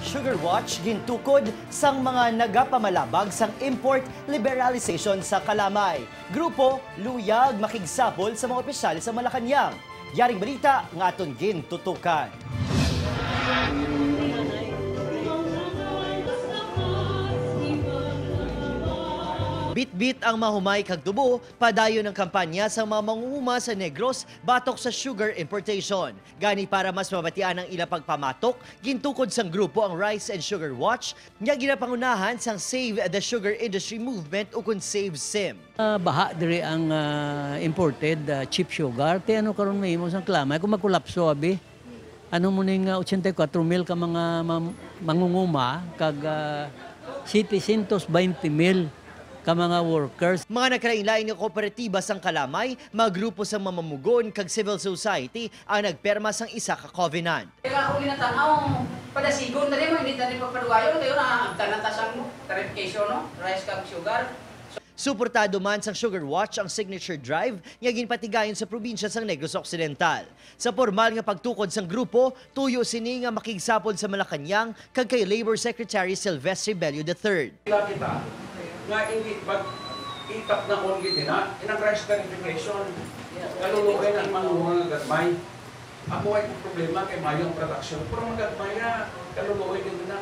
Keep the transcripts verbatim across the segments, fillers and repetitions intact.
Sugar Watch gintukod sang mga nagapamalabag sang import liberalization sa Kalamay. Grupo, luyag makigsapol sa mga opisyal sa Malacañang. Yaring balita nga aton gintutukan. Bitbit ang mahumay kag tubo, padayon ang kampanya sa mga mangunguma sa Negros batok sa sugar importation. Gani, para mas mabatian ang ila pagpamatok, gintukod sang grupo ang Rice and Sugar Watch nga ginapangunahan sang Save the Sugar Industry Movement, ukon Save Sim. Ah, baha diri ang, ah, imported, ah, cheap sugar. Ti ano karon mahimo sang Kalamay kung magkolapso, abi? Ano mo ning, ah, ochenta y cuatro mil ka mga mam-, mangunguma kag, ah, setecientos veinte mil ka mga workers. Mga nagkalain-lain nga kooperatiba sang Kalamay, mga grupo sang mamamugon kag civil society ang nagperma sang isa ka covenant. Kaya ako ginatanaw, padasigon tani mo, hindi tani pagpadugayon, kayo na, tanan ta sang clarification, no? Rice kag sugar. Suportado man sang Sugar Watch ang Signature Drive nga ginpatigayon sa probinsya sang Negros Occidental. Sa pormal nga pagtukod sang grupo, tuyo sini nga makigsapol sa Malacañang kag kay Labor Secretary Silvestre Bello the third. Sila kita nga hindi pag-itak na on gid na inang rice clarification. Kaluluoy ang mga mga gagmay. Ako ay problema kay mayo ang production, pero magagmay na kaluluoy gid na.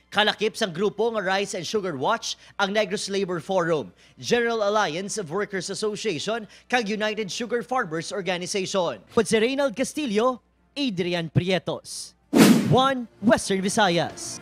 Kalakip sang grupo nga Rice and Sugar Watch ang Negros Labor Forum, General Alliance of Workers Association, kag United Sugar Farmers Organization. Pod si Reynald Castillo, Adrian Prietos, One Western Visayas.